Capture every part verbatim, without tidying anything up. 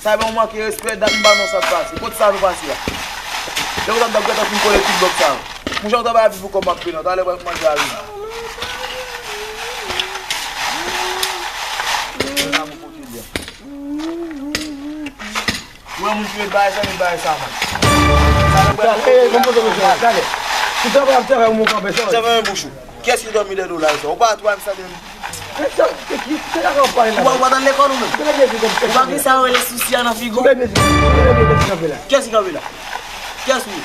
Sa e ban w manke respè, dat m pa nan sa k pase. Kot sa nou pase a? Lè w t ap, t ap gentan fin kole tout blòk sa yo. Monchè, w travay api pou kòb m ap peye nan. Talè w ap manje a ri. Ou wè moun ki met bagay sa, met bagay sa, man. Sa nan bagay. Hey, hey, konpoze, mesye, talè. Tout travay ap travay, ou mou kanpe, sa. Fèmen bouch ou. Kiyès ki dòmi dèyè do la sa? Ou pa twa m sa de. Ou pa, ou pa t al lekòl ou menm? Ou pa gen sa yo rele sousi a nan figi w? Kiyès ki kanpe la? Kiyès ou ye?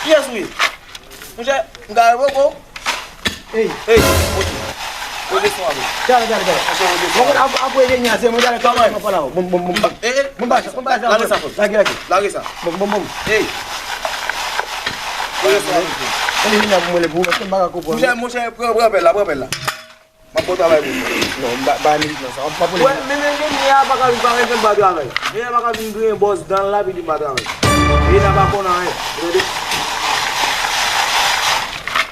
Kiyès ou ye? Monchè, m ka revoke w? Ey. Ey, monchè. Rete son avè. Talè, talè, talè. Monchè, rete son avè. Apre, apre, enjenyè, se mwen, talè, kòman? Mwen pale avè w. Bon, bon, bon, bon. Ey, ey. Bon, bon, bon, bon, lage sa, lage, lage. Lage sa. Bon, bon, bon. Ey. Enjenyè pou mwen, le pou, paske m pa ka konprann. Monchè, monchè, pran, pran apèl la, pran apèl la. M ap bon travay pou ou. Non, m pa, pa mizik nan sa. M pa pou li. Wè, men, men, men, enjenyè a pa ka vin parèt, men m pa travay. Enjenyè a pa ka vin griyen bòs dan l la, epi di m pa travay. Enjenyè a pa konn anyen. Ou tande?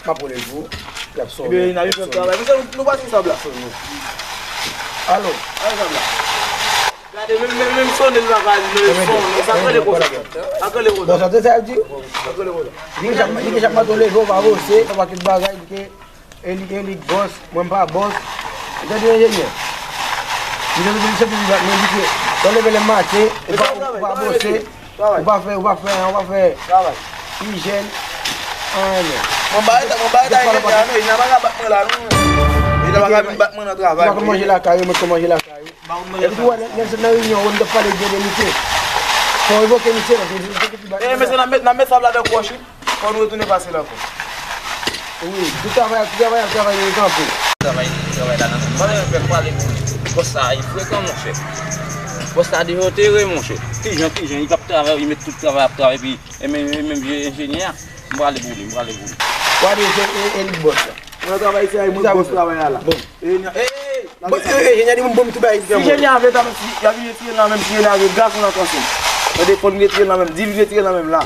M ap rele l pou ou. L ap sonnen. Ebyen, enjenyè a vin fè travay. Mesye, nou, nou pase sab la. Alo. Pase sab la. Gade, menm, menm, menm sonnen l pa ka di, non, e sonnen. Sa k rele konsa? Sa k rele konsa? Bon, sa te sa ap di? Sa k rele konsa? Li gen chak, li gen chak mato leve, ou pa voye, ou pa kit bagay, li gen E li gen li bòs, mwen m pa bòs. Ou tande enjenyè? Li tande li chèf de vizaj, men li ke lè w leve lè maten, ou pa, ou pa bwose, ou pa fè, ou pa fè, ou pa fè ijèn, anyen. Mwen ba eta, mwen ba eta enjenyè a, non, enjenyè a pa ka bat mwen la, non. Enjenyè a pa ka vin bat mwen nan travay. Ou pa konn manje lakay ou, mwen konn manje lakay ou. Epi tou, wè, lè, lè se nan reyinyon, wè, m t ap pale de, de misye. Fò w evoke misye, non, se, se, se, se, e, mesye, n ap met, n ap met sab la dan kòch, wi. Fò nou retounen pase l ankò. Wi, tout travay, tout travay, ap travay, li kanpe. Travay, travay la nan men. Mwen menm, frè m, pale pou li. Bòs sa a, li frekan, monchè. Bòs sa a dezotere, monchè. Kijan, kijan, li p ap travay, li met tout travay, ap travay, epi, e menm, e menm vye enjenyè a, m prale pou li, m prale pou li. Gade, se, e, e li k bòs la. Mwen nan travay isi a, e mwen k bòs travay a la. Bon. E, e, e, enjenyè di mwen bon, m tou bay li. Si enjenyè a vle ta, si y ap vin retire l nan men m, si enjenyè a vle gas ou nan kanson. Tande, fò l vin retire l nan men m, di l vin retire l nan men m la.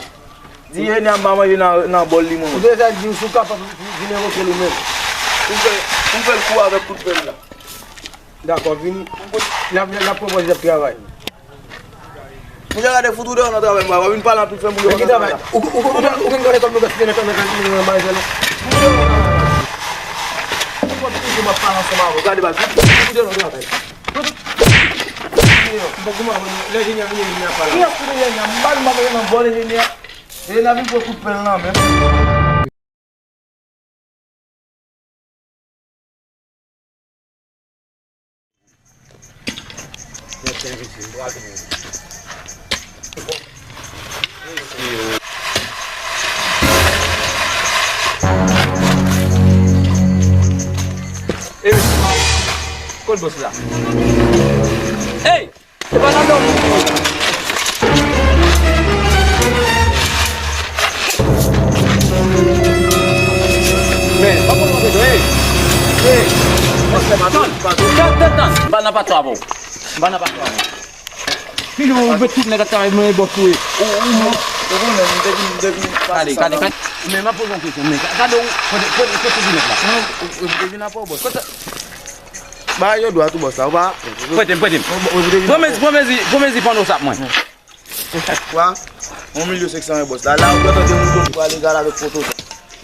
Di enjenyè a m pa manje nan, nan bòl li, mwen. Ou te sa di w si w kapab vin evoke li menm. Pou m fè, pou m fè l kou avèk kout pèl la. Dakò, vini. N ap, n ap pran pòz y ap travay. Monchè, gade fout ou deyò nan travay, mwen. W ap vin pale anpil, fè moun yo konn travay la. Ou, ou, ou, ou, ou konn gade kòm nou gaspiye nan, nan, nan, nan bagay sa la. Ou konn toujou m ap pale ansanm avè w. Gade baz, fout ou deyò nan travay. Fout ou deyò. M poko manke lè enjenyè vini, enjenyè pale. Kiyès ki enjenyè? M pa vin, m pa vin nan bòl enjenyè. Enjenyè vin pran kout pèl nan men m. Ey, kot bòs la? Ey! Se pa nan dòmi. Men, pa konn mwen bezwen, ey. Ey. Tann, tann, tann, tann. M pa nan patwa avè w. M pa nan patwa avè w. Kijan ou met tout nèg ap travay, men bòs ou ye. Ou, ou, ou konnen, m te vin, m te vin pase sa. Gade, gade, gade. Men m ap poze yon kesyon, men gade ou, kote, kote, kote ou vin la? Non, ou, ou te vin apre w, bòs. Kote? Ba yo dwa tou bòs la, ou pa. Prete m, prete m. Pran mezi, pran mezi, pran mezi panno sa pou mwen. Kwa? Yon milyon senk san wi bòs la. La, ou gentan gen mouton ki pral egal avèk poto sa.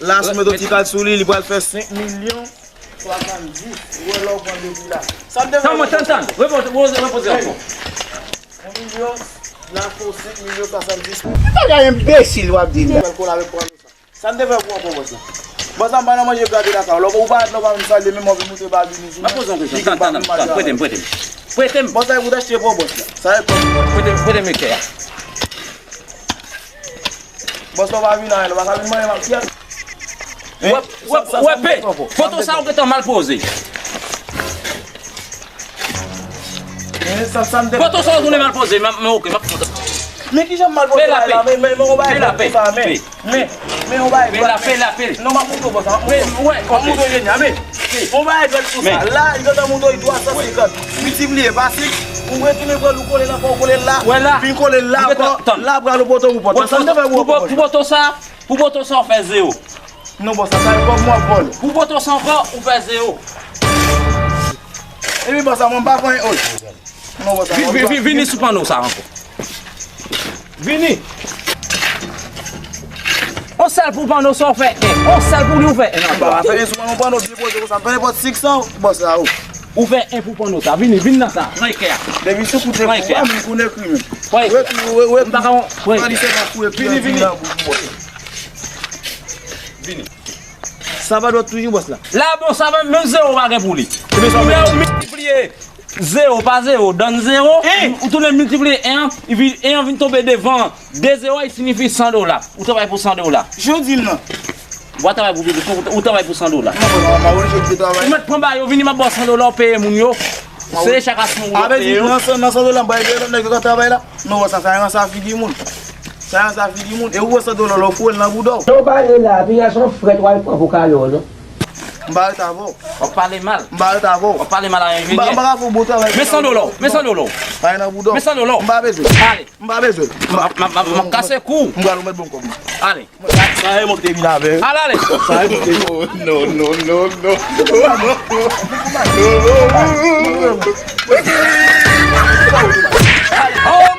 La, si w mete yon ti kal sou li, li pral fè senk milyon swasanndis. Ou wè lè w pran depi la. Sa m te vle. Tann, tann, tann. Repoze, repoze, repoze ankò. Yon milyon, la fè w senk milyon swasanndis. Bagay enbesil w ap di la. Pral kole avèk panno sa. Sa n te fè pou ankò bòs la? Bòs la m pa nan manje gate lakay ou. Lè ou parèt la ou pa menm salye, menm anvi moute babini sou mwen. M ap poze yon kesyon. Tann, tann, tann, prete m, prete m. Prete m. Bòs la e pou w t achte pou bòs la. Sa e kòb. Prete, prete m ekè a. Bòs la ou pa vin anyen, ou pa ka vin manyen m ak pyès. Wè, wè, wè, pe. Poto sa ou gentan mal poze. Poto sa ou tounen mal poze, men, men oke, m ap kontan. Men kijan m mal poze la, men, men, men, on bagay konsa, men, men, men, on bagay dwat, men. Non, m ap montre w bòs la, m ap montre w. M ap montre w enjenyè, men. On bagay dwat konsa. La, li gentan montre w twa san senkant. Miltipliye pa sis, ou retounen pran l, ou kole l ankò, ou kole l la. Fin kole l la ankò, la pral ou poto pou pòt. Sa m te fè pou ou, pou poto sa, pou poto sa ou fè zewo. Non, bòs la, sa e kòb mwen ap vòlè. Pou poto sa ankò, ou fè zewo. Epi bòs la, mwen m pa konn, oy. Non, wè sa, vini sou panno sa ankò. Vini. On sèl pou panno sa w fè en. On sèl pou li w fè en. Ba, fè en sou panno, panno byen poze konsa. Fè nenpòt senk san, bòs la, o. Ou fè en pou panno sa. Vini, vin nan sa. Pran ekè a. Depi sou kout de kou, a, moun konnen kri menm. Pran ekè a. Wè, wè, wè. M pa ka, pran. Pran li sèlman pou epi. Vini, vini. Vini. Sa pa dwat toujou, bòs la. La, bon, sa menm, menm zewo pa gen pou li. Kounye a, ou miltipliye zewo pa zewo, donn zewo, ou tounen miltipliye en an, li vin, en an vin tonbe devan de zewo, li siyifi san dola. Ou travay pou san dola. Jan w di l lan. Ou pa travay pou, ou, ou travay pou san dola. Non, non, non, non, non, non, non. Ou mèt pran ba yo, vini, m ap ba w san dola, ou peye moun yo. Se chak asman ou ap peye yo. Nan san, nan san dola, m bay de lòt nèg yo k ap travay la. Non, sa, sa ranse figi moun. Sa ranse figi moun. E ou wè san dola, lè w foure l nan bouda w. Lè w pale la, piga se yon frèt w al pran pou kale w, non? M pa rete avè w. W ap pale mal. M pa rete avè w. W ap pale mal a enjenyè. M pa, m pa ka fè w bon travay. Men san dola w, men san dola w. Pale nan bouda w. Men san dola w. M pa bezwen. Ale. M pa bezwen. M ap, m ap, m ap, m ap kase kou w. M pral ou mèt ban m kòb mwen. Ale. Sa e mwen ki te vin avè l. Al ale. Sa e mwen ki te vin. Oh, no, no, no, no.